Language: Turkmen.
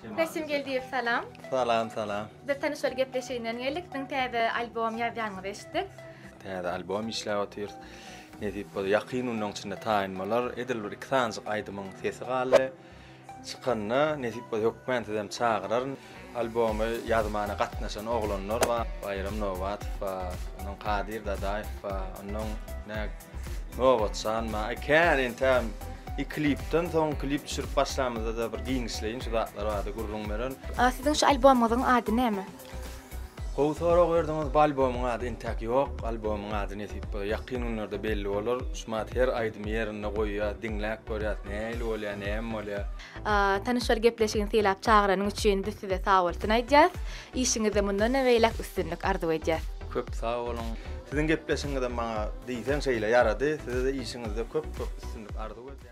Resim Geldiýew salam. Salam salam. Biz tanyşaly gepleşiginden geldik. Siziň täze albom ýazýanyňyzy eşitdik. Täze albom işläp otyrys. Nesip bolsa ýakyn günleriň içinde taýyn bolar. Edil bir iki sanyjyk aýdymyň sesi galdy. Çykanda nesip bolsa hökmän sizem çagyraryn. Albomy ýazmana gatnaşan oglanlar bar. Baýram Nobatow bar, ondan Kadyr Dadaýew bar, ondan nä Nobatjan bar. Aý kän entäm i klipden soň klip düşürip başlamyzda-da bir giňişleýin şu zatlar barada gürrüň bererin. A siziň şu albomyňyzyň ady näme? Gowy sorag berdiňiz. Bu albomyň ady entäk ýok. Albomyň ady nesip bolsa ýakyn günlerde belli bolar. Şumat her aýdymy ýerinde goýýas, diňläp görýäs, nähili bolýar, näme bolýar. Tanyşlar gepleşigini sylap çagyranyň üçin biz size sagbolsun aýdýas. Işiňizde mundan-da beýläk üstünlik arzuw edýäs. Köp sag boluň. Siziň gepleşigiňizem maňa diýseň şeýle ýarady. Size-de işiňizde köp-köp üstünlik arzuw edýän.